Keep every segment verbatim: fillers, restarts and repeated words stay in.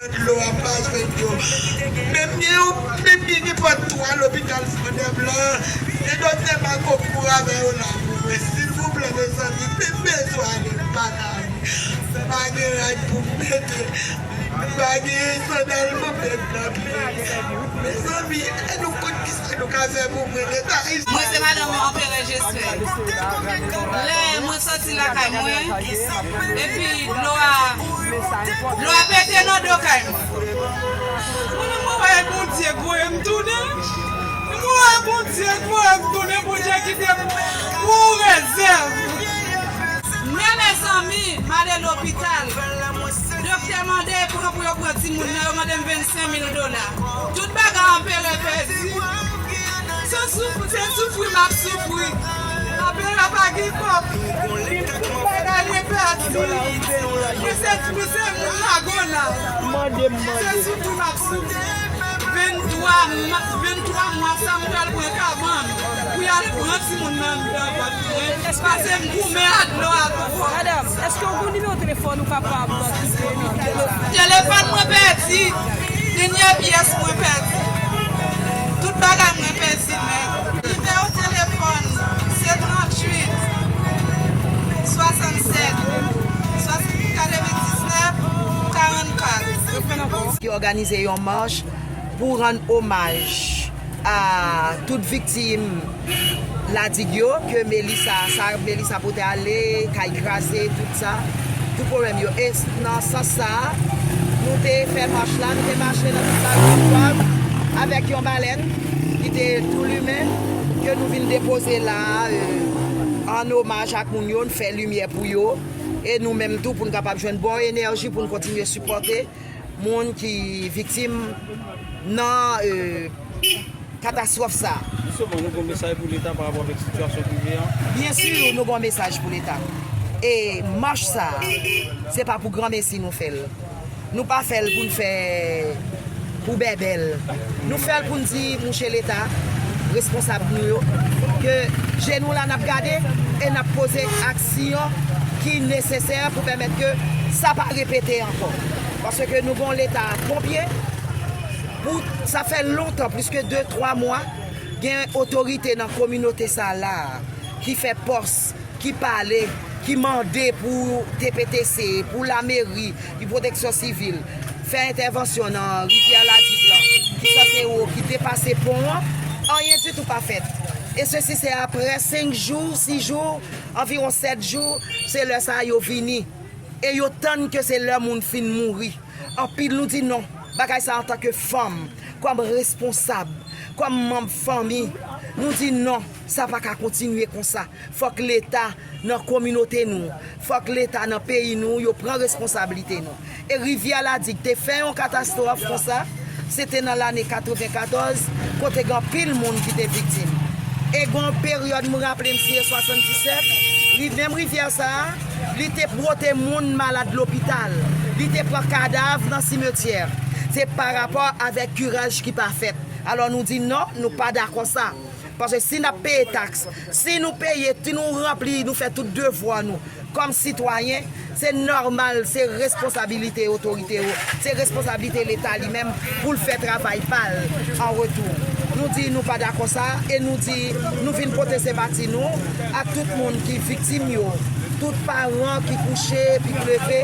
Dlo a pa jwenn yo. Menm gen yon, menm gen nenpòt twa lopital Fòdèblan, gen doktè Marco pou avè yo la pou mwen. Silvouplè, mezanmi, m bezwen ale pa la. M pa gen rad pou m mete. M pa gen sandal pou m met nan pye. Mezanmi, e nou konn kisa nou ka fè pou mwen, Leta? Mwen se madanm Anperè Jesfè. Lè mwen soti lakay mwen, epi dlo a, dlo a pete nan do kay mwen. Mwen menm, mwen wè Bondye voye m tounen. Mwen wè Bondye voye m tounen, Bondye kite m pou rezèv. Men mezanmi, m ale lopital. Doktè mande pou yo pran timoun nan, yo mande m vennsenk mil dola. Tout bagay Anperè pèdi. Se souf-, se soufri m ap soufri. Anperè pa gen kòb. Tout bagay mwen pèdi. Mwen se, mwen se moun Lagona. Se soufri m ap soufri. Venntwa ma-, venntwa mwa sa m pral pran kabann pou y al pran timoun nan anndan vant mwen. Pase m goumen ak dlo a twò. Madanm, èske w gon nimewo telefòn ou kapab kite nan videyo sa a? Telefòn mwen pèdi. Dènye pyès mwen pèdi. Tout bagay mwen pèdi nèt. Nimewo telefòn se tranntuit, swasannsèt, swasann, katrevendiznèf, karannkat. Ki òganize yon mach pou rann omaj a tout viktim Ladig yo, ke Melissa, sa Melissa pote ale, kay kraze, tout sa, tout pwoblèm yo. E s-, nan sans sa a, nou te fè mach la, nou te mache nan tout lari Pougwag avèk yon balèn ki te tou limen, ke nou vin depoze la a, e, an omaj ak moun yo, n fè limyè pou yo, e nou menm tou pou n kapab jwenn bon enèji pou n kontinye sipòte moun ki viktim nan, e, katastwòf sa a. Jisteman, nou gen yon mesaj pou Leta pa rapò avèk sitiyasyon ki rive an? Byen si, nou gen yon mesaj pou Leta. E mach sa a, se pa pou granmesi nou fè l. Nou pa fè l pou n fè pou bèbè l. Nou fè l pou n di, mouche Leta, responsab nou yo, ke je nou la n ap gade e n ap poze aksyon ki nesesè pou pèmèt ke sa pa repete ankò. Paske nou gen yon Leta ponpye, pou, sa fè lontan, plis ke de, twa mwa, gen otorite nan kominote sa la a ki fè pòs, ki pale, ki mande pou T P T C, pou lameri, pou pwoteksyon sivil, fè entèvansyon nan rivyè Ladig lan, ki sanse wo, ki depase pon an, anyen ditou pa fèt. E sesi se aprè senk jou, sis jou, anviwon sèt jou, se lè sa a yo vini. E yo tann ke se lè moun fin mouri. Anpil nou di non. Bagay sa, antanke fanm, kòm responsab, kòm manm fanmi, nou di non, sa pa ka kontinye konsa. Fòk Leta nan kominote nou, fòk Leta nan peyi nou, yo pran responsablite nou. E rivyè Ladig te fè yon katastwòf konsa, se te nan lane katrevenkatòz, kote gen anpil moun ki te viktim. E gen yon peryòd, m raple m, si se swasanndisèt, ri-, menm rivyè sa a, li te pote moun malad lopital, li te pran kadav nan simetyè. Se pa rapò avèk kiraj ki pa fèt. Alò, nou di non, nou pa dakò sa. Paske si n ap peye taks, si nou peye, si nou ranpli, nou fè tout devwa nou kòm sitwayen, se nòmal, se responsabilite otorite yo, se responsablite Leta li menm pou l fè travay pa l an retou. Nou di nou pa dakò sa e nou di nou vin pote senpati nou ak tout moun ki viktim yo, tout paran ki kouche epi k leve,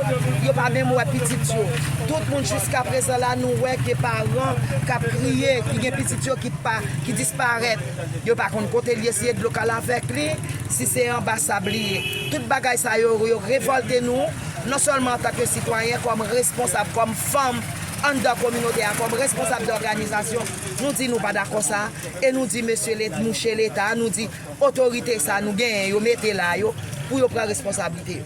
yo pa menm wè pitit yo. Tout moun jiska prezan la, nou wè ke paran k ap kriye, ki gen pitit yo ki pa, ki disparèt. Yo pa konn kote l ye, si e dlo k al avèk li, si se anba sab li ye. Tout bagay sa yo, yo revòlte nou, non sèlman antanke sitwayen, kòm responsab, kòm fanm anndan kominote a, kòm responsab de òganizasyon. Nou di nou pa dakò sa, e nou di mesye Let-, mouche Leta, nou di otorite sa nou genyen yo mete la yo, pou yo pran responsablite yo.